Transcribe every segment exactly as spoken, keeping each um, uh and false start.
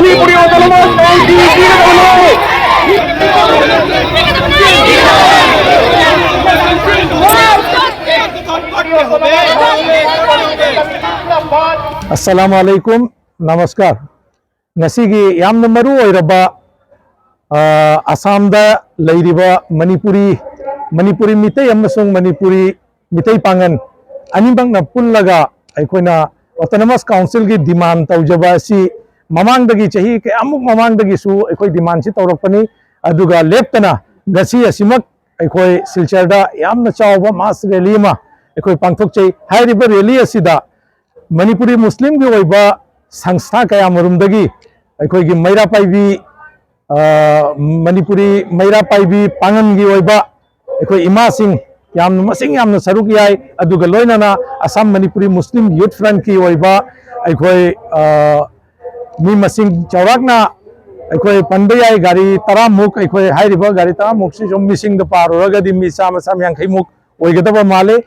Manipuri autonomous council ꯄꯤꯒꯗꯕꯅꯤ꯫ ꯑꯁꯂꯥꯃꯨ ꯑꯂꯥꯏꯀꯨꯝ, ꯅꯃꯁꯀꯥꯔ꯫ ꯉꯁꯤꯒꯤ ꯌꯥꯝꯅ ꯃꯔꯨ ꯑꯣꯏꯔꯕ, ꯑ, ꯑꯁꯥꯝꯗ ꯂꯩꯔꯤꯕ ꯃꯅꯤꯄꯨꯔꯤ, ꯃꯅꯤꯄꯨꯔꯤ ꯃꯤꯇꯩ ꯑꯃꯁꯨꯡ ꯃꯅꯤꯄꯨꯔꯤ ꯃꯤꯇꯩ ꯄꯥꯉꯟ ꯑꯅꯤꯃꯛꯅ ꯄꯨꯜꯂꯒ ꯑꯩꯈꯣꯏꯅ autonomous councilꯒꯤ demand ꯇꯧꯖꯕ ꯑꯁꯤ ꯃꯃꯥꯡꯗꯒꯤ, ꯆꯍꯤ ꯀꯌꯥꯃꯨꯛ ꯃꯃꯥꯡꯗꯒꯤꯁꯨ ꯑꯩꯈꯣꯏ demandꯁꯤ ꯇꯧꯔꯛꯄꯅꯤ꯫ ꯑꯗꯨꯒ ꯂꯦꯞꯇꯅ ꯉꯁꯤ ꯑꯁꯤꯃꯛ ꯑꯩꯈꯣꯏ ꯁꯤꯜꯆꯔꯗ ꯌꯥꯝꯅ ꯆꯥꯎꯕ mass rally ꯑꯃ ꯑꯩꯈꯣꯏ ꯄꯥꯡꯊꯣꯛꯆꯩ꯫ ꯍꯥꯏꯔꯤꯕ rally ꯑꯁꯤꯗ ꯃꯅꯤꯄꯨꯔꯤ ꯃꯨꯁꯂꯤꯝꯒꯤ ꯑꯣꯏꯕ ꯁꯪꯁꯊꯥ ꯀꯌꯥꯃꯔꯨꯝꯗꯒꯤ ꯑꯩꯈꯣꯏꯒꯤ ꯃꯩꯔꯥ ꯄꯥꯏꯕꯤ, ꯑ, ꯃꯅꯤꯄꯨꯔꯤ ꯃꯩꯔꯥ ꯄꯥꯏꯕꯤ ꯄꯥꯉꯟꯒꯤ ꯑꯣꯏꯕ ꯑꯩꯈꯣꯏ ꯏꯃꯥꯁꯤꯡ ꯌꯥꯝꯅ, ꯃꯁꯤꯡ ꯌꯥꯝꯅ ꯁꯔꯨꯛ ꯌꯥꯏ꯫ ꯑꯗꯨꯒ ꯂꯣꯏꯅꯅ Assam Manipuri Muslim Youth Frontꯀꯤ ꯑꯣꯏꯕ ꯑꯩꯈꯣꯏ, ꯑ, ꯃꯤ ꯃꯁꯤꯡ ꯆꯥꯎꯔꯥꯛꯅ ꯑꯩꯈꯣꯏ ꯄꯟꯕ ꯌꯥꯏ, ꯒꯥꯔꯤ ꯇꯔꯥꯃꯨꯛ, ꯑꯩꯈꯣꯏ ꯍꯥꯏꯔꯤꯕ ꯒꯥꯔꯤ ꯇꯔꯥꯃꯨꯛꯁꯤ ꯁꯨꯝ ꯃꯤꯁꯤꯡꯗ ꯄꯥꯔꯨꯔꯒꯗꯤ ꯃꯤ ꯆꯥꯝꯃ, ꯆꯥꯝꯃ ꯌꯥꯡꯈꯩꯃꯨꯛ ꯑꯣꯏꯒꯗꯕ ꯃꯥꯜꯂꯤ꯫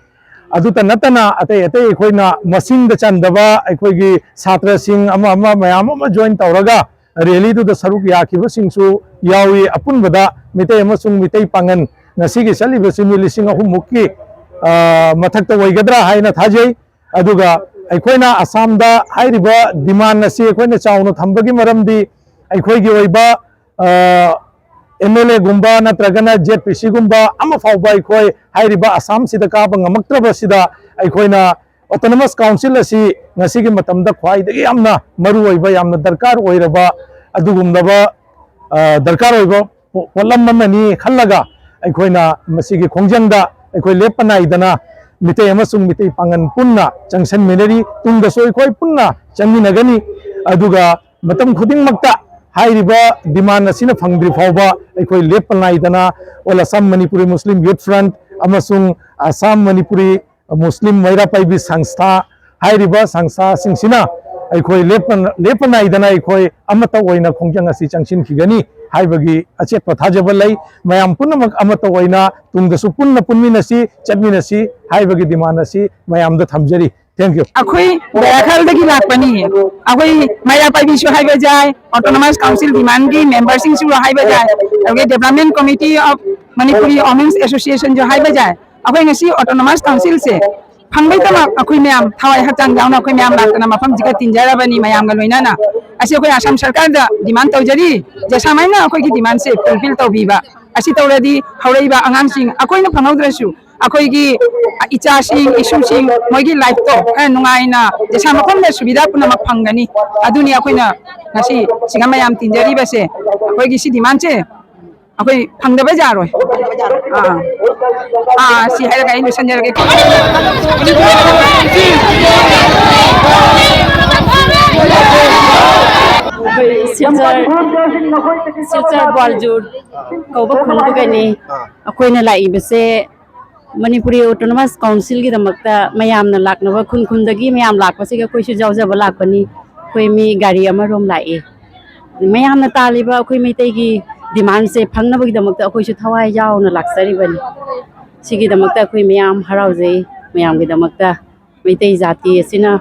ꯑꯗꯨꯇ ꯅꯠꯇꯅ ꯑꯇꯩ ꯑꯇꯩ ꯑꯩꯈꯣꯏꯅ ꯃꯁꯤꯡꯗ ꯆꯟꯗꯕ ꯑꯩꯈꯣꯏꯒꯤ ꯁꯥꯇ꯭ꯔꯁꯤꯡ ꯑꯃ ꯑꯃ ꯃꯌꯥꯝ ꯑꯃ join ꯇꯧꯔꯒ rallyꯗꯨꯗ ꯁꯔꯨꯛ ꯌꯥꯈꯤꯕꯁꯤꯡꯁꯨ ꯌꯥꯎꯏ꯫ ꯑꯄꯨꯟꯕꯗ ꯃꯤꯇꯩ ꯑꯃꯁꯨꯡ ꯃꯤꯇꯩ ꯄꯥꯉꯟ ꯉꯁꯤꯒꯤ ꯆꯠꯂꯤꯕꯁꯤ ꯃꯤ ꯂꯤꯁꯤꯡ ꯑꯍꯨꯝꯃꯨꯛꯀꯤ, ꯑ, ꯃꯊꯛꯇ ꯑꯣꯏꯒꯗ꯭ꯔꯥ ꯍꯥꯏꯅ ꯊꯥꯖꯩ꯫ ꯑꯗꯨꯒ ꯑꯩꯈꯣꯏꯅ ꯑꯁꯥꯝꯗ ꯍꯥꯏꯔꯤꯕ demand ꯑꯁꯤ ꯑꯩꯈꯣꯏꯅ ꯆꯥꯎꯅ ꯊꯝꯕꯒꯤ ꯃꯔꯝꯗꯤ ꯑꯩꯈꯣꯏꯒꯤ ꯑꯣꯏꯕ, ꯑ, MLAꯒꯨꯝꯕ ꯅꯠꯇ꯭ꯔꯒꯅ ZPCꯒꯨꯝꯕ ꯑꯃ ꯐꯥꯎꯕ ꯑꯩꯈꯣꯏ ꯍꯥꯏꯔꯤꯕ ꯑꯁꯥꯝꯁꯤꯗ ꯀꯥꯕ ꯉꯝꯃꯛꯇ꯭ꯔꯕꯁꯤꯗ ꯑꯩꯈꯣꯏꯅ autonomous council ꯑꯁꯤ ꯉꯁꯤꯒꯤ ꯃꯇꯝꯗ ꯈ꯭ꯋꯥꯏꯗꯒꯤ ꯌꯥꯝꯅ ꯃꯔꯨ ꯑꯣꯏꯕ, ꯌꯥꯝꯅ ꯗꯔꯀꯥꯔ ꯑꯣꯏꯔꯕ ꯑꯗꯨꯒꯨꯝꯂꯕ, ꯑ, ꯗꯔꯀꯥꯔ ꯑꯣꯏꯕ ꯄꯣ-, ꯄꯣꯠꯂꯝ ꯑꯃꯅꯤ ꯈꯜꯂꯒ ꯑꯩꯈꯣꯏꯅ ꯃꯁꯤꯒꯤ ꯈꯣꯡꯖꯪꯗ ꯑꯩꯈꯣꯏ ꯂꯦꯞꯄ ꯅꯥꯏꯗꯅ ꯃꯤꯇꯩ ꯑꯃꯁꯨꯡ ꯃꯤꯇꯩ ꯄꯥꯉꯟ ꯄꯨꯟꯅ ꯆꯪꯁꯟꯃꯤꯟꯅꯔꯤ꯫ ꯇꯨꯡꯗꯁꯨ ꯑꯩꯈꯣꯏ ꯄꯨꯟꯅ ꯆꯪꯃꯤꯟꯅꯒꯅꯤ꯫ ꯑꯗꯨꯒ ꯃꯇꯝ ꯈꯨꯗꯤꯡꯃꯛꯇ ꯍꯥꯏꯔꯤꯕ demand ꯑꯁꯤꯅ ꯐꯪꯗ꯭ꯔꯤ ꯐꯥꯎꯕ ꯑꯩꯈꯣꯏ ꯂꯦꯞꯄ ꯅꯥꯏꯗꯅ All Assam Manipuri Muslim Youth Front ꯑꯃꯁꯨꯡ Assam Manipuri Muslim ꯃꯩꯔꯥ ꯄꯥꯏꯕꯤ ꯁꯪꯁꯊꯥ ꯍꯥꯏꯔꯤꯕ ꯁꯪꯁꯊꯥꯁꯤꯡꯁꯤꯅ ꯑꯩꯈꯣꯏ ꯂꯦꯞꯄ, ꯂꯦꯞꯄ ꯅꯥꯏꯗꯅ ꯑꯩꯈꯣꯏ ꯑꯃꯠꯇ ꯑꯣꯏꯅ ꯈꯣꯡꯖꯪ ꯑꯁꯤ ꯆꯪꯁꯤꯟꯈꯤꯒꯅꯤ ꯍꯥꯏꯕꯒꯤ ꯑꯆꯦꯠꯄ ꯊꯥꯖꯕ ꯂꯩ꯫ ꯃꯌꯥꯝ ꯄꯨꯝꯅꯃꯛ ꯑꯃꯠꯇ ꯑꯣꯏꯅ ꯇꯨꯡꯗꯁꯨ ꯄꯨꯟꯅ ꯄꯨꯟꯃꯤꯟꯅꯁꯤ, ꯆꯠꯃꯤꯟꯅꯁꯤ ꯍꯥꯏꯕꯒꯤ demand ꯑꯁꯤ ꯃꯌꯥꯝꯗ ꯊꯝꯖꯔꯤ꯫ Thank you. ꯑꯩꯈꯣꯏ ꯕꯦꯔꯥꯈꯜꯗꯒꯤ ꯂꯥꯛꯄꯅꯤ꯫ ꯑꯩꯈꯣꯏ ꯃꯩꯔꯥ ꯄꯥꯏꯕꯤꯁꯨ ꯍꯥꯏꯕ ꯌꯥꯏ, ꯑꯣꯇꯣꯅꯣꯃꯁ ꯀꯥꯎꯟꯁꯤꯜ ꯗꯤꯃꯥꯟꯒꯤ ꯃꯦꯝꯕꯔꯁꯤꯡꯁꯨ ꯍꯥꯏꯕ ꯌꯥꯏ, ꯑꯗꯨꯒ development committee of Manipuri women's ꯑꯦꯁꯣꯁꯤꯌꯦꯁꯟꯁꯨ ꯍꯥꯏꯕ ꯌꯥꯏ꯫ ꯑꯩꯈꯣꯏ ꯉꯁꯤ ꯑꯣꯇꯣꯅꯣꯃꯁ ꯀꯥꯎꯟꯁꯤꯜꯁꯦ ꯐꯪꯕꯩꯗꯃꯛ ꯑꯩꯈꯣꯏ ꯃꯌꯥꯝ ꯊꯋꯥꯏ ꯍꯛꯆꯥꯡ ꯌꯥꯎꯅ ꯑꯩꯈꯣꯏ ꯃꯌꯥꯝ ꯂꯥꯛꯇꯅ ꯃꯐꯝꯁꯤꯒ ꯇꯤꯟꯖꯔꯕꯅꯤ ꯃꯌꯥꯝꯒ ꯂꯣꯏꯅꯅ꯫ ꯑꯁꯤ ꯑꯩꯈꯣꯏ ꯑꯁꯥꯝ ꯁꯔꯀꯥꯔꯗ ꯗꯤꯃꯥꯟ ꯇꯧꯖꯔꯤ, ꯖꯁꯥꯃꯥꯏꯅ ꯑꯩꯈꯣꯏꯒꯤ ꯗꯤꯃꯥꯟꯁꯦ ꯐꯨꯜꯐꯤꯜ ꯇꯧꯕꯤꯕ꯫ ꯑꯁꯤ ꯇꯧꯔꯗꯤ ꯍꯧꯔꯛꯏꯕ ꯑꯉꯥꯡꯁꯤꯡ ꯑꯩꯈꯣꯏꯅ ꯐꯪꯍꯧꯗ꯭ꯔꯁꯨ ꯑꯩꯈꯣꯏꯒꯤ ꯏꯆꯥꯁꯤꯡ, ꯏꯁꯨꯁꯤꯡ, ꯃꯣꯏꯒꯤ ꯂꯥꯏꯐꯇꯣ ꯈꯔ ꯅꯨꯡꯉꯥꯏꯅ ꯖꯁꯥ ꯃꯐꯝꯗ ꯁꯨꯕꯤꯗꯥ ꯄꯨꯝꯅꯃꯛ ꯐꯪꯒꯅꯤ꯫ ꯑꯗꯨꯅꯤ ꯑꯩꯈꯣꯏꯅ ꯉꯁꯤ ꯁꯤꯒ ꯃꯌꯥꯝ ꯇꯤꯟꯖꯔꯤꯕꯁꯦ꯫ ꯑꯩꯈꯣꯏꯒꯤ ꯁꯤ ꯗꯤꯃꯥꯟꯁꯦ ꯑꯩꯈꯣꯏ ꯐꯪꯗꯕ ꯌꯥꯔꯣꯏ꯫ ꯑꯥ, ꯑꯥ, ꯁꯤ ꯍꯥꯏꯔꯒ ꯑꯩ ꯂꯣꯏꯁꯟꯖꯔꯒꯦ꯫ ꯑꯩꯈꯣꯏ ꯁꯤꯜꯆꯔ, ꯁꯤꯜꯆꯔ ꯒ꯭ꯋꯥꯜꯖꯨꯔ ꯀꯧꯕ ꯈꯨꯟꯗꯨꯒꯅꯤ꯫ ꯑꯩꯈꯣꯏꯅ ꯂꯥꯛꯏꯕꯁꯦ ꯃꯅꯤꯄꯨꯔꯤ ꯑꯣꯇꯣꯅꯣꯃꯁ ꯀꯥꯎꯟꯁꯤꯜꯒꯤꯗꯃꯛꯇ ꯃꯌꯥꯝꯅ ꯂꯥꯛꯅꯕ, ꯈꯨꯟ ꯈꯨꯟꯗꯒꯤ ꯃꯌꯥꯝ ꯂꯥꯛꯄꯁꯤꯒ ꯑꯩꯈꯣꯏꯁꯨ ꯌꯥꯎꯖꯕ ꯂꯥꯛꯄꯅꯤ꯫ ꯑꯩꯈꯣꯏ ꯃꯤ ꯒꯥꯔꯤ ꯑꯃꯔꯣꯝ ꯂꯥꯛꯏ꯫ ꯃꯌꯥꯝꯅ ꯇꯥꯜꯂꯤꯕ ꯑꯩꯈꯣꯏ ꯃꯩꯇꯩꯒꯤ ꯗꯤꯃꯥꯟꯁꯦ ꯐꯪꯅꯕꯒꯤꯗꯃꯛꯇ ꯑꯩꯈꯣꯏꯁꯨ ꯊꯋꯥꯏ ꯌꯥꯎꯅ ꯂꯥꯛꯆꯔꯤꯕꯅꯤ꯫ ꯁꯤꯒꯤꯗꯃꯛꯇ ꯑꯩꯈꯣꯏ ꯃꯌꯥꯝ ꯍꯔꯥꯎꯖꯩ꯫ ꯃꯌꯥꯝꯒꯤꯗꯃꯛꯇ ꯃꯩꯇꯩ ꯖꯥꯇꯤ ꯑꯁꯤꯅ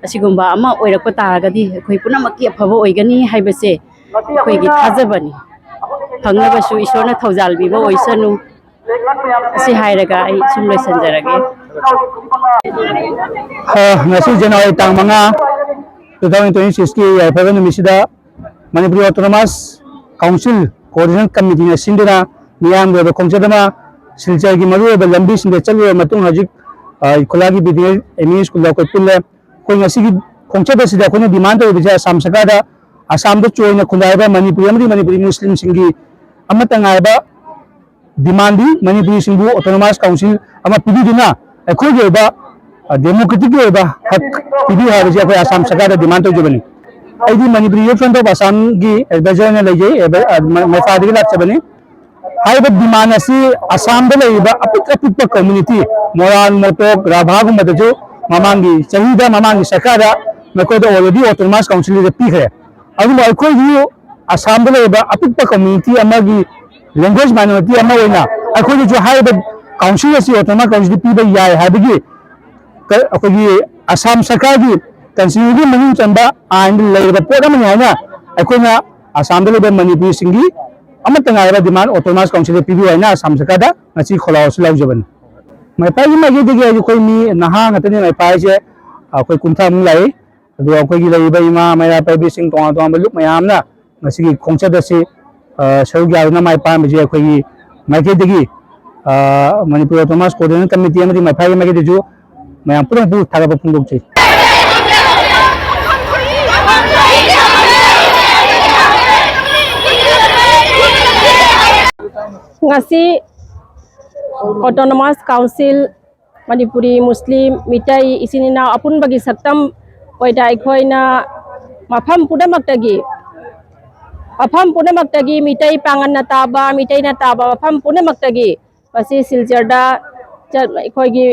ꯑꯁꯤꯒꯨꯝꯕ ꯑꯃ ꯑꯣꯏꯔꯛꯄ ꯇꯥꯔꯒꯗꯤ ꯑꯩꯈꯣꯏ ꯄꯨꯝꯅꯃꯛꯀꯤ ꯑꯐꯕ ꯑꯣꯏꯒꯅꯤ ꯍꯥꯏꯕꯁꯦ ꯑꯩꯈꯣꯏꯒꯤ ꯊꯥꯖꯕꯅꯤ꯫ ꯐꯪꯅꯕꯁꯨ ꯏꯁꯣꯔꯅ ꯊꯧꯖꯥꯜ ꯄꯤꯕ ꯑꯣꯏꯁꯅꯨ꯫ ꯑꯁꯤ ꯍꯥꯏꯔꯒ ꯑꯩ ꯁꯨꯝ ꯂꯣꯏꯁꯤꯟꯖꯔꯒꯦ꯫ ꯑ, ꯉꯁꯤ ꯖꯅꯋꯥꯔꯤ ꯇꯥꯡ ꯃꯉꯥ, two thousand twenty six ꯀꯤ ꯌꯥꯏꯐꯕ ꯅꯨꯃꯤꯠꯁꯤꯗ ꯃꯅꯤꯄꯨꯔꯤ ꯑꯣꯇꯣꯅꯣꯃꯁ ꯀꯥꯎꯟꯁꯤꯜ ꯀꯣꯑꯣꯔꯗꯤꯅꯦꯁꯟ ꯀꯃꯤꯇꯤꯅ ꯁꯤꯟꯗꯨꯅ ꯃꯤꯌꯥꯝꯒꯤ ꯑꯣꯏꯕ ꯈꯣꯡꯆꯠ ꯑꯃ ꯁꯤꯜꯆꯔꯒꯤ ꯃꯔꯨꯑꯣꯏꯕ ꯂꯝꯕꯤꯁꯤꯡꯗ ꯆꯠꯂꯨꯔꯕ ꯃꯇꯨꯡ ꯍꯧꯖꯤꯛ, ꯑ, ꯈꯨꯂꯥꯒꯤ B D A M E ꯁ꯭ꯀꯨꯜꯗ ꯑꯩꯈꯣꯏ ꯄꯨꯜꯂꯦ꯫ ꯑꯩꯈꯣꯏ ꯉꯁꯤꯒꯤ ꯈꯣꯡꯆꯠ ꯑꯁꯤꯗ ꯑꯩꯈꯣꯏꯅ ꯗꯤꯃꯥꯟ ꯇꯧꯔꯤꯕꯁꯦ ꯑꯁꯥꯝ ꯁꯔꯀꯥꯔꯗ ꯑꯁꯥꯝꯗ ꯆꯣꯏꯅ ꯈꯨꯟꯗꯥꯔꯤꯕ ꯃꯅꯤꯄꯨꯔꯤ ꯑꯃꯗꯤ ꯃꯅꯤꯄꯨꯔꯤ ꯃꯨꯁꯂꯤꯝꯁꯤꯡꯒꯤ ꯑꯃꯠꯇ ꯉꯥꯏꯔꯕ ꯗꯤꯃꯥꯟꯗꯤ ꯃꯅꯤꯄꯨꯔꯤꯁꯤꯡꯕꯨ ꯑꯣꯇꯣꯅꯣꯃꯁ ꯀꯥꯎꯟꯁꯤꯜ ꯑꯃ ꯄꯤꯕꯤꯗꯨꯅ ꯑꯩꯈꯣꯏꯒꯤ ꯑꯣꯏꯕ, ꯑ, ꯗꯦꯃꯣꯀ꯭ꯔꯦꯇꯤꯛꯀꯤ ꯑꯣꯏꯕ ꯍꯛ ꯄꯤꯕꯤꯌꯨ ꯍꯥꯏꯕꯁꯤ ꯑꯩꯈꯣꯏ ꯑꯁꯥꯝ ꯁꯔꯀꯥꯔꯗ ꯗꯤꯃꯥꯟ ꯇꯧꯖꯕꯅꯤ꯫ ꯑꯩꯗꯤ ꯃꯅꯤꯄꯨꯔꯤ ꯌꯨꯠ ꯐ꯭ꯔꯟꯠ ꯑꯣꯐ ꯑꯁꯥꯝꯒꯤ ꯑꯦꯗꯚꯥꯏꯖꯔ ꯑꯣꯏꯅ ꯂꯩꯖꯩ, ꯑꯦꯗꯚꯥꯏ-, ꯑ, ꯃ-, ꯃꯣꯐꯥꯗꯒꯤ ꯂꯥꯛꯆꯕꯅꯤ꯫ ꯍꯥꯏꯔꯤꯕ ꯗꯤꯃꯥꯟ ꯑꯁꯤ ꯑꯁꯥꯝꯗ ꯂꯩꯔꯤꯕ ꯑꯄꯤꯛ ꯑꯄꯤꯛꯄ ꯀꯝꯃ꯭ꯌꯨꯅꯤꯇꯤ, ꯃꯣꯔꯥꯟ, ꯃꯣꯇꯣꯛ, ꯔꯥꯚꯥꯒꯨꯝꯕꯗꯁꯨ ꯃꯃꯥꯡꯒꯤ ꯆꯍꯤꯗ ꯃꯃꯥꯡꯒꯤ ꯁꯔꯀꯥꯔꯗ ꯃꯈꯣꯏꯗ already autonomous council ꯗ ꯄꯤꯈ꯭ꯔꯦ꯫ ꯑꯗꯨꯕꯨ ꯑꯩꯈꯣꯏꯒꯤ ꯑꯁꯥꯝꯗ ꯂꯩꯔꯤꯕ ꯑꯄꯤꯛꯄ ꯀꯝꯃ꯭ꯌꯨꯅꯤꯇꯤ ꯑꯃꯒꯤ language minority ꯑꯃ ꯑꯣꯏꯅ ꯑꯩꯈꯣꯏꯗꯁꯨ ꯍꯥꯏꯔꯤꯕ ꯀꯥꯎꯟꯁꯤꯜ ꯑꯁꯤ autonomous council ꯗ ꯄꯤꯕ ꯌꯥꯏ ꯍꯥꯏꯕꯒꯤ ꯀ-, ꯑꯩꯈꯣꯏꯒꯤ ꯑꯁꯥꯝ ꯁꯔꯀꯥꯔꯒꯤ ꯀꯟꯁꯇꯤꯇ꯭ꯌꯨꯁꯟꯒꯤ ꯃꯅꯨꯡ ꯆꯟꯕ ꯑꯥꯏꯟꯗ ꯂꯩꯔꯕ ꯄꯣꯠ ꯑꯃꯅꯤ ꯍꯥꯏꯅ ꯑꯩꯈꯣꯏꯅ ꯑꯁꯥꯝꯗ ꯂꯩꯕ ꯃꯅꯤꯄꯨꯔꯤꯁꯤꯡꯒꯤ ꯑꯃꯠꯇ ꯉꯥꯏꯔꯕ ꯗꯤꯃꯥꯟ ꯑꯣꯇꯣꯅꯣꯃꯁ ꯀꯥꯎꯟꯁꯤꯜꯗ ꯄꯤꯕꯤꯌꯨ ꯍꯥꯏꯅ ꯑꯁꯥꯝ ꯁꯔꯀꯥꯔꯗ ꯉꯁꯤ ꯈꯣꯜꯂꯥꯎ ꯑꯁꯤ ꯂꯥꯎꯖꯕꯅꯤ꯫ ꯃꯥꯏꯄꯥꯒꯤ ꯃꯥꯏꯀꯩꯗꯒꯤ ꯑꯩꯈꯣꯏ ꯃꯤ ꯅꯍꯥ ꯉꯥꯛꯇꯅꯤ ꯃꯥꯏꯄꯥ ꯍꯥꯏꯁꯦ, ꯑꯩꯈꯣꯏ ꯀꯨꯟꯊ꯭ꯔꯥꯃꯨꯛ ꯂꯥꯛꯏ꯫ ꯑꯗꯨꯒ ꯑꯩꯈꯣꯏꯒꯤ ꯂꯩꯔꯤꯕ ꯏꯃꯥ ꯃꯩꯔꯥ ꯄꯥꯏꯕꯤꯁꯤꯡ, ꯇꯣꯉꯥꯟ ꯇꯣꯉꯥꯟꯕ ꯂꯨꯞ ꯃꯌꯥꯝꯅ ꯉꯁꯤꯒꯤ ꯈꯣꯡꯆꯠ ꯑꯁꯤ, ꯑ, ꯁꯔꯨꯛ ꯌꯥꯗꯨꯅ ꯃꯥꯏ ꯄꯥꯛꯍꯟꯕꯁꯤ ꯑꯩꯈꯣꯏꯒꯤ ꯃꯥꯏꯀꯩꯗꯒꯤ, ꯑ, ꯃꯅꯤꯄꯨꯔ ꯑꯣꯇꯣꯅꯣꯃꯁ ꯀꯣꯑꯣꯔꯗꯤꯅꯦꯁꯟ ꯀꯃꯤꯇꯤ ꯑꯃꯗꯤ ꯃꯥꯏꯄꯥꯒꯤ ꯃꯥꯏꯀꯩꯗꯁꯨ ꯃꯌꯥꯝ ꯄꯨꯝꯅꯃꯛꯄꯨ ꯊꯥꯒꯠꯄ ꯐꯣꯡꯗꯣꯛꯆꯔꯤ꯫ ꯉꯁꯤ ꯑꯣꯇꯣꯅꯣꯃꯁ ꯀꯥꯎꯟꯁꯤꯜ ꯃꯅꯤꯄꯨꯔꯤ, ꯃꯨꯁꯂꯤꯝ, ꯃꯤꯇꯩ ꯏꯆꯤꯟ ꯏꯅꯥꯎ ꯑꯄꯨꯟꯕꯒꯤ ꯁꯛꯇꯝ ꯑꯣꯏꯅ ꯑꯩꯈꯣꯏꯅ ꯃꯐꯝ ꯄꯨꯝꯅꯃꯛꯇꯒꯤ, ꯃꯐꯝ ꯄꯨꯝꯅꯃꯛꯇꯒꯤ ꯃꯤꯇꯩ ꯄꯥꯉꯟꯅ ꯇꯥꯕ, ꯃꯤꯇꯩꯅ ꯇꯥꯕ ꯃꯐꯝ ꯄꯨꯝꯅꯃꯛꯇꯒꯤ ꯉꯁꯤ ꯁꯤꯜꯆꯔꯗ ꯆꯠ-, ꯑꯩꯈꯣꯏꯒꯤ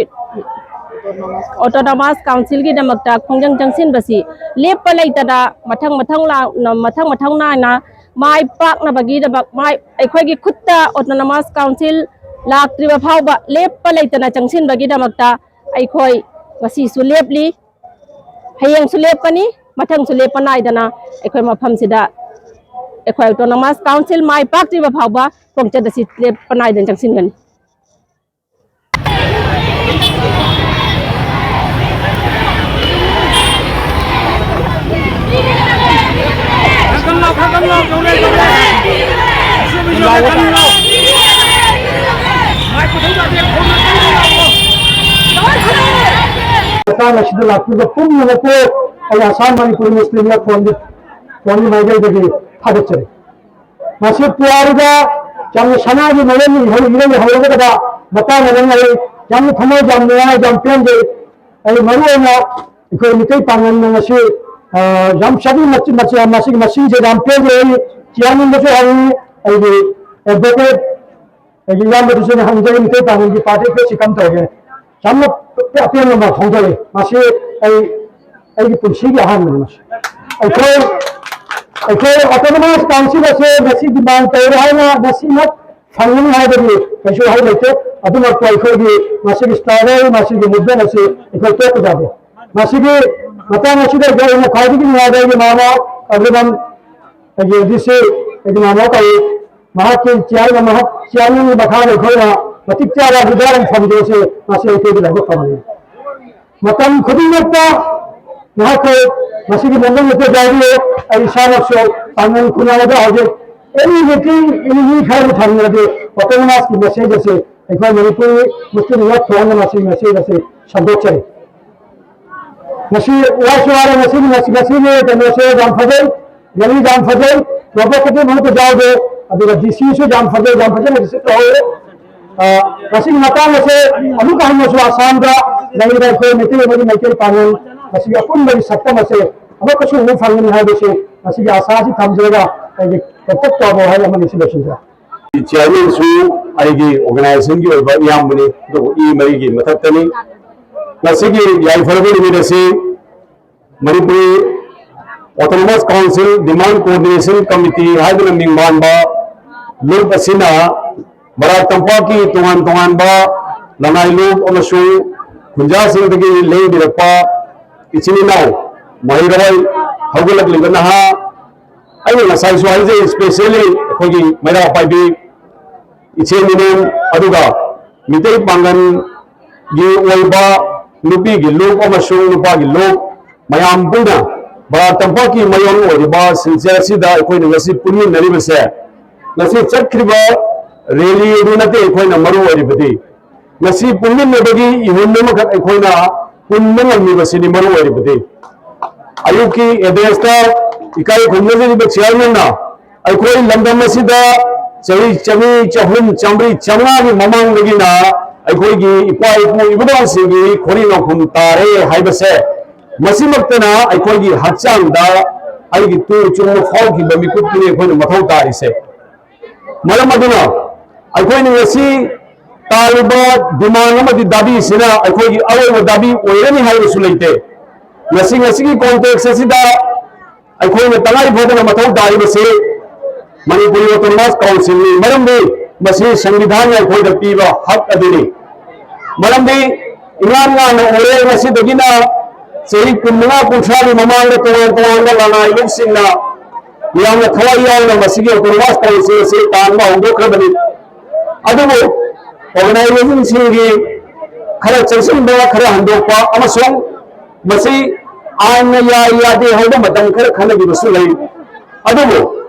ꯑꯣꯇꯣꯅꯣꯃꯁ ꯀꯥꯎꯟꯁꯤꯜꯒꯤꯗꯃꯛꯇ ꯈꯣꯡꯖꯪ ꯆꯪꯁꯤꯟꯕꯁꯤ ꯂꯦꯞꯄ ꯂꯩꯇꯅ ꯃꯊꯪ ꯃꯊꯪ ꯂꯥꯛ-, ꯃꯊꯪ ꯃꯊꯧ ꯅꯥꯏꯅ ꯃꯥꯏ ꯄꯥꯛꯅꯕꯒꯤꯗꯃꯛ, ꯃꯥꯏ, ꯑꯩꯈꯣꯏꯒꯤ ꯈꯨꯠꯇ ꯑꯣꯇꯣꯅꯣꯃꯁ ꯀꯥꯎꯟꯁꯤꯜ ꯂꯥꯛꯇ꯭ꯔꯤꯕ ꯐꯥꯎꯕ ꯂꯦꯞꯄ ꯂꯩꯇꯅ ꯆꯪꯁꯤꯟꯕꯒꯤꯗꯃꯛꯇ ꯑꯩꯈꯣꯏ ꯉꯁꯤꯁꯨ ꯂꯦꯞꯂꯤ, ꯍꯌꯦꯡꯁꯨ ꯂꯦꯞꯀꯅꯤ, ꯃꯊꯪꯁꯨ ꯂꯦꯞꯄ ꯅꯥꯏꯗꯅ ꯑꯩꯈꯣꯏ ꯃꯐꯝꯁꯤꯗ ꯑꯩꯈꯣꯏ ꯑꯣꯇꯣꯅꯣꯃꯁ ꯀꯥꯎꯟꯁꯤꯜ ꯃꯥꯏ ꯄꯥꯛꯇ꯭ꯔꯤꯕ ꯐꯥꯎꯕ ꯈꯣꯡꯆꯠ ꯑꯁꯤ ꯂꯦꯞꯄ ꯅꯥꯏꯗꯅ ꯆꯪꯁꯤꯟꯒꯅꯤ꯫ ꯃꯇꯥꯡ ꯑꯁꯤꯗ ꯂꯥꯛꯄꯤꯕ ꯄꯨꯝꯅꯃꯛꯄꯨ ꯑꯩ ꯑꯁꯥꯝ ꯃꯅꯤꯄꯨꯔ ꯃꯨꯁꯂꯤꯝ ꯂꯣꯟꯒꯤ, ꯂꯣꯟꯒꯤ ꯃꯥꯏꯀꯩꯗꯒꯤ ꯊꯥꯒꯠꯆꯔꯤ꯫ ꯃꯁꯤ ꯄꯨꯋꯥꯔꯤꯗ ꯌꯥꯝꯅ ꯁꯅꯥꯒꯤ ꯃꯔꯝ ꯏꯍꯧ-, ꯏꯔꯩ ꯍꯧꯔꯒꯗꯕ ꯃꯇꯥꯡ ꯑꯃꯅꯤ꯫ ꯑꯩ ꯌꯥꯝꯅ ꯊꯃꯣꯏ ꯌꯥꯝ ꯅꯨꯡꯉꯥꯏ, ꯌꯥꯝ ꯄꯦꯟꯖꯩ꯫ ꯑꯩ ꯃꯔꯨ ꯑꯣꯏꯅ ꯑꯩꯈꯣꯏ ꯃꯤꯇꯩ ꯄꯥꯡꯒꯜꯅ ꯉꯁꯤ, ꯑ, ꯌꯥꯝ ꯆꯠꯅꯤꯡ ꯃꯆꯤ-, ꯃꯆꯤ-, ꯃꯁꯤꯒꯤ ꯃꯁꯤꯡꯁꯦ ꯌꯥꯝ ꯄꯦꯟꯖꯩ꯫ ꯑꯩ ꯆꯤꯌꯥꯔꯃꯦꯟꯗꯁꯨ ꯍꯪꯉꯤ, ꯑꯩꯒꯤ ꯑꯦꯗꯚꯣꯀꯦꯠ ꯑꯩꯒꯤ ꯏꯌꯥꯝꯕꯗꯨꯁꯨ ꯑꯩꯅ ꯍꯪꯖꯔꯤ, ꯃꯤꯇꯩ ꯄꯥꯡꯒꯜꯒꯤ ꯄꯥꯔꯇꯤ ꯑꯩꯈꯣꯏꯁꯤ ꯀꯝ ꯇꯧꯒꯦ? ꯌꯥꯝꯅ ꯑꯄꯦꯟꯕ ꯑꯃ ꯐꯣꯡꯗꯣꯛꯏ꯫ ꯃꯁꯤ ꯑꯩ, ꯑꯩꯒꯤ ꯄꯨꯟꯁꯤꯒꯤ ꯑꯍꯥꯟꯕꯅꯤ꯫ ꯃꯁꯤ ꯑꯩꯈꯣꯏ, ꯑꯩꯈꯣꯏ ꯑꯣꯇꯣꯅꯣꯃꯁ ꯀꯥꯎꯟꯁꯤꯜ ꯑꯁꯦ ꯉꯁꯤ ꯗꯤꯃꯥꯟ ꯇꯧꯔꯦ ꯍꯥꯏꯅ ꯉꯁꯤꯃꯛ ꯐꯪꯒꯅꯤ ꯍꯥꯏꯕꯒꯤ ꯀꯩꯁꯨ ꯋꯥꯍꯩ ꯂꯩꯇꯦ꯫ ꯑꯗꯨꯃꯛꯄꯨ ꯑꯩꯈꯣꯏꯒꯤ ꯃꯁꯤꯒꯤ ꯁ꯭ꯇ꯭ꯔꯒꯜ, ꯃꯁꯤꯒꯤ ꯃꯨꯚꯃꯦꯟ ꯑꯁꯤ ꯑꯩꯈꯣꯏ ꯇꯣꯛꯄ ꯌꯥꯗꯦ꯫ ꯃꯁꯤꯒꯤ ꯃꯇꯥꯡ ꯑꯁꯤꯗ ꯑꯩꯅ ꯈ꯭ꯋꯥꯏꯗꯒꯤ ꯅꯨꯡꯉꯥꯏꯕ ꯑꯩꯒꯤ ꯃꯃꯥ ꯑꯒ꯭ꯔꯕꯝ, ꯑꯩꯒꯤ ꯗꯤ ꯁꯤ, ꯑꯩꯒꯤ ꯃꯃꯥ ꯀꯧꯏ꯫ ꯃꯍꯥꯛꯀꯤ ꯆꯤꯌꯥꯔꯅ, ꯃꯍꯥꯛ ꯆꯤꯌꯥꯔꯃꯦꯟꯒꯤ ꯃꯈꯥꯗ ꯑꯩꯈꯣꯏꯅ ꯃꯇꯤꯛ ꯆꯥꯕ ꯍꯤꯗꯥꯛ ꯐꯪꯗꯣꯏꯁꯦ ꯃꯁꯤ ꯑꯩꯈꯣꯏꯒꯤ ꯂꯥꯏꯕꯛ ꯐꯕꯅꯤ꯫ ꯃꯇꯝ ꯈꯨꯗꯤꯡꯃꯛꯇ ꯅꯍꯥꯛꯀꯤ ꯃꯁꯤꯒꯤ ꯃꯣꯃꯦꯟ ꯑꯁꯤ ꯌꯥꯎꯕꯤꯌꯨ꯫ ꯑꯩ ꯏꯁꯥꯃꯛꯁꯨ ꯄꯥꯡꯒꯜ ꯈꯨꯅꯥꯏꯗ ꯍꯧꯖꯤꯛ ꯑꯦꯅꯤ ꯃꯤꯇꯤꯡ, ꯑꯦꯅꯤ ꯃꯤ ꯈꯔꯕꯨ ꯐꯪꯂꯗꯤ ꯑꯣꯇꯣꯅꯣꯃꯁꯀꯤ ꯃꯦꯁꯦꯖ ꯑꯁꯤ ꯑꯩꯈꯣꯏ ꯃꯅꯤꯄꯨꯔꯤ ꯃꯨꯁꯂꯤꯝ ꯌꯨꯠ ꯊꯣꯛꯍꯟꯅ ꯃꯁꯤ ꯃꯦꯁꯦꯖ ꯑꯁꯤ ꯁꯟꯗꯣꯛꯆꯔꯤ꯫ ꯉꯁꯤ ꯋꯥꯁꯨ ꯋꯥꯔꯦ, ꯉꯁꯤꯒꯤ, ꯉꯁꯤ, ꯉꯁꯤꯒꯤ ꯀꯩꯅꯣꯁꯦ ꯌꯥꯝ ꯐꯖꯩ, ꯔꯦꯂꯤ ꯌꯥꯝ ꯐꯖꯩ, ꯄ꯭ꯔꯣꯕꯣꯀꯦꯇꯤꯚ ꯑꯃꯠꯇ ꯌꯥꯎꯗꯦ, ꯑꯗꯨꯒ ꯗꯤ ꯁꯤꯁꯨ ꯌꯥꯝ ꯐꯖꯩ, ꯌꯥꯝ ꯐꯖꯅ ꯔꯤꯁꯤꯞ ꯇꯧꯍꯧꯔꯦ꯫ ꯑ, ꯃꯁꯤꯒꯤ ꯃꯇꯥꯡ ꯑꯁꯦ ꯑꯃꯨꯛꯀ ꯍꯟꯅꯁꯨ ꯑꯁꯥꯝꯗ ꯂꯩꯔꯤꯕ ꯑꯩꯈꯣꯏ ꯃꯩꯇꯩ ꯑꯃꯗꯤ ꯃꯩꯇꯩ ꯄꯥꯉꯜ ꯃꯁꯤꯒꯤ ꯑꯄꯨꯟꯕꯒꯤ ꯁꯛꯇꯝ ꯑꯁꯦ ꯑꯃꯨꯛꯀꯁꯨ ꯎꯕ ꯐꯪꯒꯅꯤ ꯍꯥꯏꯕꯁꯤ ꯃꯁꯤꯒꯤ ꯑꯁꯥ ꯑꯁꯤ ꯊꯝꯖꯔꯒ ꯑꯩꯒꯤ ꯇꯦꯟꯇꯛ ꯇꯧꯕ ꯋꯥꯍꯩ ꯑꯃꯅꯤ ꯁꯤ ꯂꯣꯏꯁꯤꯟꯖꯔꯦ꯫ ꯆꯤꯌꯥꯔꯃꯦꯟꯁꯨ ꯑꯩꯒꯤ ꯑꯣꯔꯒꯅꯥꯏꯖꯦꯁꯟꯒꯤ ꯑꯣꯏꯕ ꯏꯌꯥꯝꯕꯅꯤ, ꯑꯗꯨꯕꯨ ꯏ ꯃꯔꯤꯒꯤ ꯃꯊꯛꯇꯅꯤ꯫ ꯉꯁꯤꯒꯤ ꯌꯥꯏꯐꯔꯕ ꯅꯨꯃꯤꯠ ꯑꯁꯤ ꯃꯅꯤꯄꯨꯔꯤ ꯑꯣꯇꯣꯅꯣꯃꯁ ꯀꯥꯎꯟꯁꯤꯜ ꯗꯤꯃꯥꯟ ꯀꯣꯑꯣꯔꯗꯤꯅꯦꯁꯟ ꯀꯃꯤꯇꯤ ꯍꯥꯏꯗꯨꯅ ꯃꯤꯡ ꯄꯥꯟꯕ ꯂꯨꯞ ꯑꯁꯤꯅ ꯕꯔꯥꯛ ꯇꯝꯄꯥꯛꯀꯤ ꯇꯣꯉꯥꯟ ꯇꯣꯉꯥꯟꯕ ꯂꯅꯥꯏ ꯂꯨꯞ ꯑꯃꯁꯨꯡ ꯈꯨꯟꯖꯥꯁꯤꯡꯗꯒꯤ ꯂꯦꯡꯕꯤꯔꯛꯄ ꯏꯆꯤꯟ ꯏꯅꯥꯎ, ꯃꯍꯩꯔꯣꯏ, ꯍꯧꯒꯠꯂꯛꯂꯤꯕ ꯅꯍꯥ, ꯑꯩꯅ ꯉꯁꯥꯏꯁꯨ ꯍꯥꯏꯖꯩ, ꯏꯁꯄꯦꯁꯦꯜꯂꯤ ꯑꯩꯈꯣꯏꯒꯤ ꯃꯩꯔꯥ ꯄꯥꯏꯕꯤ ꯏꯆꯦ ꯃꯤꯅꯨ, ꯑꯗꯨꯒ ꯃꯤꯇꯩ ꯄꯥꯡꯒꯜꯒꯤ ꯑꯣꯏꯕ ꯅꯨꯄꯤꯒꯤ ꯂꯨꯞ ꯑꯃꯁꯨꯡ ꯅꯨꯄꯥꯒꯤ ꯂꯨꯞ ꯃꯌꯥꯝ ꯄꯨꯟꯅ ꯕꯔꯥꯛ ꯇꯝꯄꯥꯛꯀꯤ ꯃꯌꯣꯟ ꯑꯣꯏꯔꯤꯕ ꯁꯤꯜꯆꯔ ꯑꯁꯤꯗ ꯑꯩꯈꯣꯏꯅ ꯉꯁꯤ ꯄꯨꯟꯃꯤꯟꯅꯔꯤꯕꯁꯦ, ꯉꯁꯤ ꯆꯠꯈ꯭ꯔꯤꯕ ꯔꯦꯂꯤ ꯑꯗꯨ ꯅꯠꯇꯦ ꯑꯩꯈꯣꯏꯅ ꯃꯔꯨ ꯑꯣꯏꯔꯤꯕꯗꯤ, ꯉꯁꯤ ꯄꯨꯟꯃꯤꯟꯅꯕꯒꯤ ꯏꯍꯨꯟ ꯑꯃꯈꯛ ꯑꯩꯈꯣꯏꯅ ꯄꯨꯟꯕ ꯉꯝꯂꯤꯕꯁꯤꯅꯤ ꯃꯔꯨ ꯑꯣꯏꯔꯤꯕꯗꯤ꯫ ꯑꯌꯨꯛꯀꯤ ꯑꯦꯗ꯭ꯔꯦꯁꯇ ꯏꯀꯥꯏ ꯈꯨꯝꯅꯖꯔꯤꯕ ꯆꯤꯌꯥꯔꯃꯦꯟꯅ ꯑꯩꯈꯣꯏ ꯂꯝꯗꯝ ꯑꯁꯤꯗ ꯆꯍꯤ ꯆꯅꯤ, ꯆꯍꯨꯝ, ꯆꯥꯝꯃꯔꯤ, ꯆꯥꯝꯃꯉꯥꯒꯤ ꯃꯃꯥꯡꯗꯒꯤꯅ ꯑꯩꯈꯣꯏꯒꯤ ꯏꯄꯥ ꯏꯄꯨ ꯏꯕꯨꯙꯧꯁꯤꯡꯒꯤ ꯈꯣꯔꯤ ꯅꯧꯈꯨꯝ ꯇꯥꯔꯦ ꯍꯥꯏꯕꯁꯦ, ꯃꯁꯤꯃꯛꯇꯅ ꯑꯩꯈꯣꯏꯒꯤ ꯍꯛꯆꯥꯡꯗ ꯑꯩꯒꯤ ꯇꯨ ꯆꯨꯝꯅ ꯐꯥꯎꯈꯤꯕ ꯃꯤꯀꯨꯞꯇꯨꯅꯤ ꯑꯩꯈꯣꯏꯅ ꯃꯊꯧ ꯇꯥꯔꯤꯁꯦ꯫ ꯃꯔꯝ ꯑꯗꯨꯅ ꯑꯩꯈꯣꯏꯅ ꯉꯁꯤ ꯇꯥꯔꯤꯕ ꯗꯤꯃꯥꯟ ꯑꯃꯗꯤ ꯗꯥꯕꯤꯁꯤꯅ ꯑꯩꯈꯣꯏꯒꯤ ꯑꯔꯣꯏꯕ ꯗꯥꯕꯤ ꯑꯣꯏꯔꯅꯤ ꯍꯥꯏꯕꯁꯨ ꯂꯩꯇꯦ꯫ ꯉꯁꯤ, ꯉꯁꯤꯒꯤ ꯀꯣꯟꯇꯦꯛꯁ ꯑꯁꯤꯗ ꯑꯩꯈꯣꯏꯅ ꯇꯉꯥꯏ ꯐꯗꯅ ꯃꯊꯧ ꯇꯥꯔꯤꯕꯁꯤ ꯃꯅꯤꯄꯨꯔꯤ ꯑꯣꯇꯣꯅꯣꯃꯁ ꯀꯥꯎꯟꯁꯤꯜꯅꯤ꯫ ꯃꯔꯝꯗꯤ ꯃꯁꯤ ꯁꯪꯕꯤꯙꯥꯟꯅ ꯑꯩꯈꯣꯏꯗ ꯄꯤꯕ ꯍꯛ ꯑꯗꯨꯅꯤ꯫ ꯃꯔꯝꯗꯤ ꯏꯉꯥꯟ ꯉꯥꯟꯅ ꯎꯔꯦ, ꯉꯁꯤꯗꯒꯤꯅ ꯆꯍꯤ ꯀꯨꯟꯃꯉꯥ ꯀꯨꯟꯊ꯭ꯔꯥꯒꯤ ꯃꯃꯥꯡꯗ ꯇꯣꯉꯥꯟ ꯇꯣꯉꯥꯟꯕ ꯂꯅꯥꯏ ꯂꯨꯞꯁꯤꯡꯅ ꯌꯥꯝꯅ ꯊꯋꯥꯏ ꯌꯥꯎꯅ ꯃꯁꯤꯒꯤ autonomous council ꯑꯁꯤ ꯇꯥꯟꯕ ꯍꯧꯗꯣꯛꯈ꯭ꯔꯕꯅꯤ꯫ ꯑꯗꯨꯕꯨ organisationꯁꯤꯡꯒꯤ ꯈꯔ ꯆꯪꯁꯤꯟꯕ, ꯈꯔ ꯍꯟꯗꯣꯛꯄ ꯑꯃꯁꯨꯡ ꯃꯁꯤ ꯑꯥꯏꯟꯅ ꯌꯥꯏ ꯌꯥꯗꯦ ꯍꯥꯏꯕ ꯃꯇꯝ ꯈꯔ ꯈꯟꯅꯈꯤꯕꯁꯨ ꯂꯩ꯫ ꯑꯗꯨꯕꯨ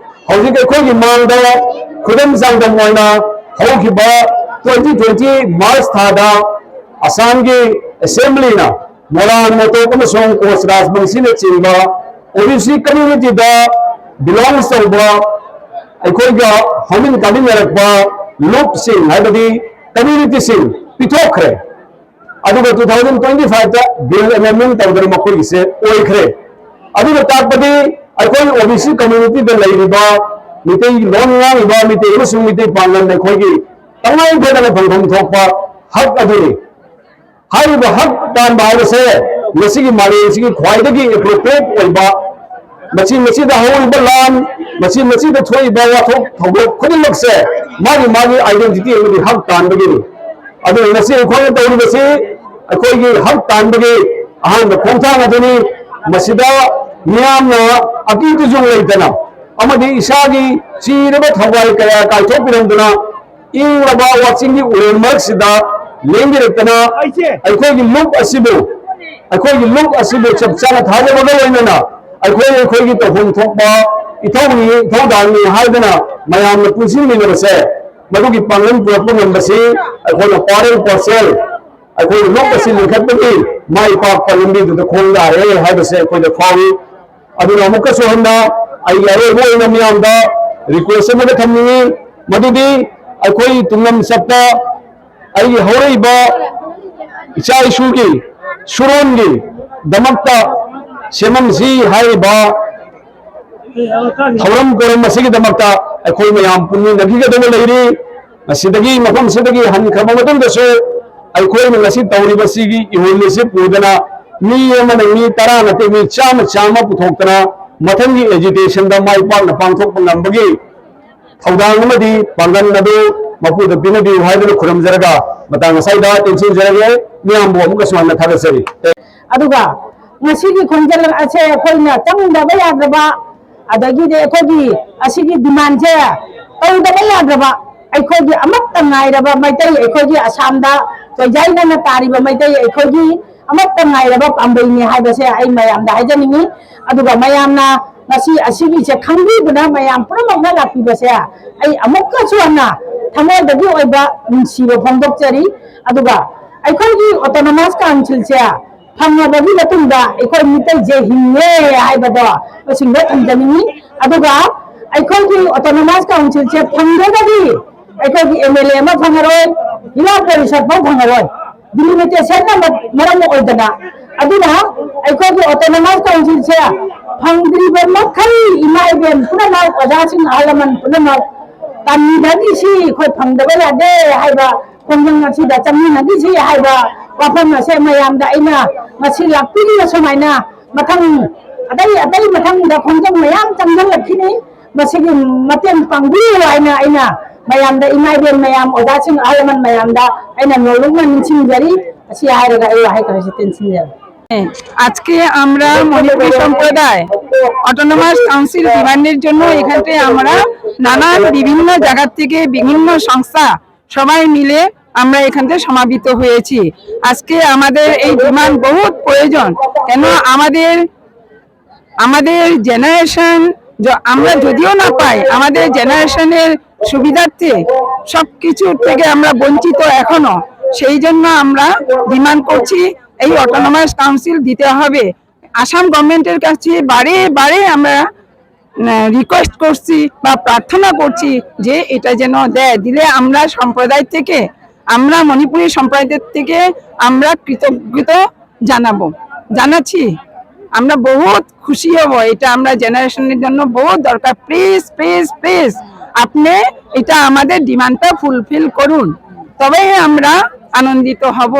ꯍꯧꯖꯤꯛ ꯑꯩꯈꯣꯏꯒꯤ ꯃꯥꯡꯗ ꯈꯨꯗꯝ ꯆꯥꯡꯗꯝ ꯑꯣꯏꯅ ꯍꯧꯈꯤꯕ twenty twenty March ꯊꯥꯗ ꯑꯁꯥꯝꯒꯤ assemblyꯅ ꯃꯣꯔꯥꯡ ꯃꯣꯇꯣꯛ ꯑꯃꯁꯨꯡ ꯀꯣꯆ ꯔꯥꯖꯕꯪꯁꯤꯅꯆꯤꯡꯕ OBC communityꯗ belongs ꯇꯧꯕ ꯑꯩꯈꯣꯏꯒ ꯍꯧꯃꯤꯟ ꯀꯥꯃꯤꯟꯅꯔꯛꯄ ꯂꯨꯞꯁꯤꯡ, ꯍꯥꯏꯕꯗꯤ communityꯁꯤꯡ ꯄꯤꯊꯣꯛꯈ꯭ꯔꯦ꯫ ꯑꯗꯨꯒ two thousand twenty fiveꯇ bill amendment ꯇꯧꯗꯅ ꯃꯈꯣꯏꯒꯤꯁꯦ ꯑꯣꯏꯈ꯭ꯔꯦ꯫ ꯑꯗꯨꯅ ꯇꯥꯛꯄꯗꯤ ꯑꯩꯈꯣꯏ OBC communityꯗ ꯂꯩꯔꯤꯕ ꯃꯤꯇꯩ ꯂꯣꯟ ꯉꯥꯡꯉꯤꯕ ꯃꯤꯇꯩ ꯑꯃꯁꯨꯡ ꯃꯤꯇꯩ ꯄꯥꯡꯒꯜ ꯑꯩꯈꯣꯏꯒꯤ ꯇꯉꯥꯏ ꯐꯗꯅ ꯐꯪꯐꯝ ꯊꯣꯛꯄ ꯍꯛ ꯑꯗꯨꯅꯤ꯫ ꯍꯥꯏꯔꯤꯕ ꯍꯛ ꯇꯥꯟꯕ ꯍꯥꯏꯕꯁꯦ ꯉꯁꯤꯒꯤ ꯃꯥꯂꯦꯝꯁꯤꯒꯤ ꯈ꯭ꯋꯥꯏꯗꯒꯤ appropriate ꯑꯣꯏꯕ, ꯃꯆꯤ ꯃꯆꯤꯗ ꯍꯧꯔꯤꯕ ꯂꯥꯟ, ꯃꯆꯤ ꯃꯆꯤꯗ ꯊꯣꯛꯏꯕ ꯋꯥꯊꯣꯛ ꯊꯧꯗꯣꯛ ꯈꯨꯗꯤꯡꯃꯛꯁꯦ ꯃꯥꯒꯤ ꯃꯥꯒꯤ identity ꯑꯃꯗꯤ ꯍꯛ ꯇꯥꯟꯕꯒꯤꯅꯤ꯫ ꯑꯗꯨꯅ ꯉꯁꯤ ꯑꯩꯈꯣꯏꯅ ꯇꯧꯔꯤꯕꯁꯤ ꯑꯩꯈꯣꯏꯒꯤ ꯍꯛ ꯇꯥꯟꯕꯒꯤ ꯑꯍꯥꯟꯕ ꯈꯣꯡꯊꯥꯡ ꯑꯗꯨꯅꯤ꯫ ꯃꯁꯤꯗ ꯃꯤꯌꯥꯝꯅ ꯑꯀꯤ ꯇꯨꯖꯨꯡ ꯂꯩꯇꯅ ꯑꯃꯗꯤ ꯏꯁꯥꯒꯤ ꯆꯤꯔꯕ ꯊꯧꯒꯜ ꯀꯌꯥ ꯀꯥꯏꯊꯣꯛꯄꯤꯔꯝꯗꯨꯅ ꯏꯪꯂꯕ ꯋꯥꯆꯤꯡꯒꯤ ꯎꯔꯦꯝ ꯃꯔꯛꯁꯤꯗ ꯂꯦꯡꯕꯤꯔꯛꯇꯅ ꯑꯩꯈꯣꯏꯒꯤ ꯂꯨꯞ ꯑꯁꯤꯕꯨ, ꯑꯩꯈꯣꯏꯒꯤ ꯂꯨꯞ ꯑꯁꯤꯕꯨ ꯆꯞ ꯆꯥꯅ ꯊꯥꯖꯕꯒ ꯂꯣꯏꯅꯅ ꯑꯩꯈꯣꯏ ꯑꯩꯈꯣꯏꯒꯤ ꯇꯧꯐꯝ ꯊꯣꯛꯄ ꯏꯊꯧꯅꯤ, ꯏꯊꯧꯗꯥꯡꯅꯤ ꯍꯥꯏꯗꯅ ꯃꯌꯥꯝꯅ ꯄꯨꯟꯁꯤꯟꯃꯤꯟꯅꯕꯁꯦ, ꯃꯗꯨꯒꯤ ꯄꯥꯡꯒꯜ ꯄꯨꯔꯛꯄ ꯉꯝꯕꯁꯤ ꯑꯩꯈꯣꯏꯅ part and parcel ꯑꯩꯈꯣꯏ ꯂꯨꯞ ꯑꯁꯤ ꯂꯤꯡꯈꯠꯄꯒꯤ ꯃꯥꯏ ꯄꯥꯛꯄ ꯂꯝꯕꯤꯗꯨꯗ ꯈꯣꯡ ꯌꯥꯔꯦ ꯍꯥꯏꯕꯁꯦ ꯑꯩꯈꯣꯏꯗ ꯐꯥꯎꯏ꯫ ꯑꯗꯨꯅ ꯑꯃꯨꯛꯀꯁꯨ ꯍꯟꯅ ꯑꯩꯒꯤ ꯑꯔꯣꯏꯕ ꯑꯣꯏꯅ ꯃꯤꯌꯥꯝꯗ request ꯑꯃꯒ ꯊꯝꯅꯤꯡꯏ, ꯃꯗꯨꯗꯤ ꯑꯩꯈꯣꯏ ꯇꯨꯡꯂꯝ ꯆꯠꯄ ꯑꯩꯒꯤ ꯍꯧꯔꯛꯏꯕ ꯏꯆꯥ ꯏꯁꯨꯒꯤ ꯁꯨꯔꯣꯟꯒꯤ ꯗꯃꯛꯇ ꯁꯦꯝꯍꯟꯁꯤ ꯍꯥꯏꯔꯤꯕ ꯊꯧꯔꯝ ꯄꯣꯔꯝ ꯑꯁꯤꯒꯤꯗꯃꯛꯇ ꯑꯩꯈꯣꯏ ꯃꯌꯥꯝ ꯄꯨꯟꯃꯤꯟꯅꯈꯤꯒꯗꯕ ꯂꯩꯔꯤ꯫ ꯃꯁꯤꯗꯒꯤ, ꯃꯐꯝꯁꯤꯗꯒꯤ ꯍꯟꯈ꯭ꯔꯕ ꯃꯇꯨꯡꯗꯁꯨ ꯑꯩꯈꯣꯏꯅ ꯉꯁꯤ ꯇꯧꯔꯤꯕꯁꯤꯒꯤ ꯏꯍꯨꯜ ꯑꯁꯤ ꯄꯨꯗꯅ ꯃꯤ ꯑꯃꯅ ꯃꯤ ꯇꯔꯥ ꯅꯠꯇꯦ, ꯃꯤ ꯆꯥꯝꯃ, ꯆꯥꯝꯃ ꯄꯨꯊꯣꯛꯇꯅ ꯃꯊꯪꯒꯤ agitationꯗ ꯃꯥꯏ ꯄꯥꯛꯅ ꯄꯥꯡꯊꯣꯛꯄ ꯉꯝꯕꯒꯤ ꯊꯧꯗꯥꯡ ꯑꯃꯗꯤ ꯄꯥꯡꯒꯜ ꯑꯗꯨ ꯃꯄꯨꯗ ꯄꯤꯅꯕꯤꯌꯨ ꯍꯥꯏꯗꯨꯅ ꯈꯨꯔꯨꯝꯖꯔꯒ ꯃꯇꯥꯡ ꯑꯁ꯭ꯋꯥꯏꯗ ꯇꯦꯟꯁꯤꯟꯖꯔꯒꯦ꯫ ꯃꯤꯌꯥꯝꯕꯨ ꯑꯃꯨꯛꯀꯁꯨ ꯍꯟꯅ ꯊꯥꯒꯠꯆꯔꯤ꯫ ꯑꯗꯨꯒ ꯃꯁꯤꯒꯤ ꯈꯣꯡꯖꯦꯜ ꯑꯁꯦ ꯑꯩꯈꯣꯏꯅ ꯆꯪꯗꯕ ꯌꯥꯗ꯭ꯔꯕ, ꯑꯗꯒꯤꯗꯤ ꯑꯩꯈꯣꯏꯒꯤ ꯑꯁꯤꯒꯤ ꯗꯤꯃꯥꯟꯁꯦ ꯇꯧꯗꯕ ꯌꯥꯗ꯭ꯔꯕ, ꯑꯩꯈꯣꯏꯒꯤ ꯑꯃꯠꯇ ꯉꯥꯏꯔꯕ ꯃꯩꯇꯩ, ꯑꯩꯈꯣꯏꯒꯤ ꯑꯁꯥꯝꯗ ꯇꯣꯏꯖꯥꯏꯅꯅ ꯇꯥꯔꯤꯕ ꯃꯩꯇꯩ ꯑꯩꯈꯣꯏꯒꯤ ꯑꯃꯠꯇ ꯉꯥꯏꯔꯕ ꯄꯥꯝꯕꯩꯅꯤ ꯍꯥꯏꯕꯁꯦ ꯑꯩ ꯃꯌꯥꯝꯗ ꯍꯥꯏꯖꯅꯤꯡꯉꯤ꯫ ꯑꯗꯨꯒ ꯃꯌꯥꯝꯅ ꯉꯁꯤ ꯑꯁꯤꯒꯤꯁꯦ ꯈꯪꯕꯤꯗꯨꯅ ꯃꯌꯥꯝ ꯄꯨꯝꯅꯃꯛꯅ ꯂꯥꯛꯄꯤꯕꯁꯦ ꯑꯩ ꯑꯃꯨꯛꯀꯁꯨ ꯍꯟꯅ ꯊꯃꯣꯏꯗꯒꯤ ꯑꯣꯏꯕ ꯅꯨꯡꯁꯤꯕ ꯐꯣꯡꯗꯣꯛꯆꯔꯤ꯫ ꯑꯗꯨꯒ ꯑꯩꯈꯣꯏꯒꯤ ꯑꯣꯇꯣꯅꯣꯃꯁ ꯀꯥꯎꯟꯁꯤꯜꯁꯦ ꯐꯪꯉꯕꯒꯤ ꯃꯇꯨꯡꯗ ꯑꯩꯈꯣꯏ ꯃꯤꯇꯩꯁꯦ ꯍꯤꯡꯉꯦ ꯍꯥꯏꯕꯗꯣ ꯃꯁꯤꯡꯗ ꯊꯝꯖꯅꯤꯡꯉꯤ꯫ ꯑꯗꯨꯒ ꯑꯩꯈꯣꯏꯒꯤ ꯑꯣꯇꯣꯅꯣꯃꯁ ꯀꯥꯎꯟꯁꯤꯜꯁꯦ ꯐꯪꯗ꯭ꯔꯒꯗꯤ ꯑꯩꯈꯣꯏꯒꯤ ꯑꯦꯝ ꯑꯦꯜ ꯑꯦ ꯑꯃ ꯐꯪꯉꯔꯣꯏ, ꯖꯤꯂꯥ ꯄꯔꯤꯁꯠ ꯐꯥꯎ ꯐꯪꯉꯔꯣꯏ, ꯗꯤꯂꯤꯃꯤꯇꯦꯁꯟꯅ ꯃꯔꯝ ꯑꯣꯏꯗꯅ꯫ ꯑꯗꯨꯅ ꯑꯩꯈꯣꯏꯒꯤ ꯑꯣꯇꯣꯅꯣꯃꯁ ꯀꯥꯎꯟꯁꯤꯜꯁꯦ ꯐꯪꯗ꯭ꯔꯤꯕ ꯃꯈꯩ ꯏꯃꯥ ꯏꯕꯦꯟ ꯄꯨꯝꯅꯃꯛ, ꯑꯣꯖꯥꯁꯤꯡ, ꯑꯍꯜ ꯂꯃꯟ ꯄꯨꯝꯅꯃꯛ ꯇꯝꯃꯤꯟꯅꯈꯤꯁꯤ, ꯑꯩꯈꯣꯏ ꯐꯪꯗꯕ ꯌꯥꯗꯦ ꯍꯥꯏꯕ ꯈꯣꯡꯖꯪ ꯑꯁꯤꯗ ꯆꯪꯃꯤꯟꯅꯈꯤꯁꯤ ꯍꯥꯏꯕ ꯋꯥꯐꯝ ꯑꯁꯦ ꯃꯌꯥꯝꯗ ꯑꯩꯅ ꯉꯁꯤ ꯂꯥꯛꯄꯤꯔꯤꯕ ꯁꯨꯃꯥꯏꯅ ꯃꯊꯪ ꯑꯇꯩ ꯑꯇꯩ ꯃꯊꯪꯗ ꯈꯣꯡꯖꯪ ꯃꯌꯥꯝ ꯆꯪꯁꯤꯜꯂꯛꯈꯤꯅꯤ꯫ ꯃꯁꯤꯒꯤ ꯃꯇꯦꯡ ꯄꯥꯡꯕꯤꯌꯨ ꯍꯥꯏꯅ ꯑꯩꯅ ꯃꯌꯥꯝꯗ, ꯏꯃꯥ ꯏꯕꯦꯟ ꯃꯌꯥꯝ, ꯑꯣꯖꯥꯁꯤꯡ, ꯑꯍꯜ ꯂꯃꯟ ꯃꯌꯥꯝꯗ ꯑꯩꯅ ꯅꯣꯂꯨꯛꯅ ꯅꯤꯡꯁꯤꯡꯖꯔꯤ꯫ ꯑꯁꯤ ꯍꯥꯏꯔꯒ ꯑꯩ ꯋꯥꯍꯩ ꯈꯔꯁꯤ ꯇꯦꯟꯁꯤꯟꯖꯔꯦ꯫ আজকে আমরা মণিপুরী সম্প্রদায় অটোনমাস কাউন্সিল ডিমান্ডের জন্য এখানে আমরা নানান বিভিন্ন জায়গা থেকে বিভিন্ন সংস্থা সবাই মিলে আমরা এখানে সমাবেত হয়েছি। আজকে আমাদের এই ডিমান্ড বহুত প্রয়োজন, কেন আমাদের আমাদের জেনারেশন, আমরা যদিও না পাই, আমাদের জেনারেশনের সুবিধার্থে সব কিছুর থেকে আমরা বঞ্চিত এখনো। সেই জন্য আমরা ডিমান্ড করছি এই অটোনমাস কাউন্সিল দিতে হবে। আসাম গভর্নমেন্টের কাছে বারে বারে আমরা রিকোয়েস্ট করছি বা প্রার্থনা করছি যে এটা যেন দেয়, দিলে আমরা সম্প্রদায় থেকে, আমরা মণিপুরী সম্প্রদায় থেকে আমরা কৃতজ্ঞতা জানাবো, জানাচ্ছি। আমরা বহুত খুশি হব, এটা আমরা জেনারেশনের জন্য বহুত দরকার। প্লিজ প্লিজ প্লিজ, আপনি এটা আমাদের ডিমান্ডটা ফুলফিল করুন, তবেই আমরা আনন্দিত হব।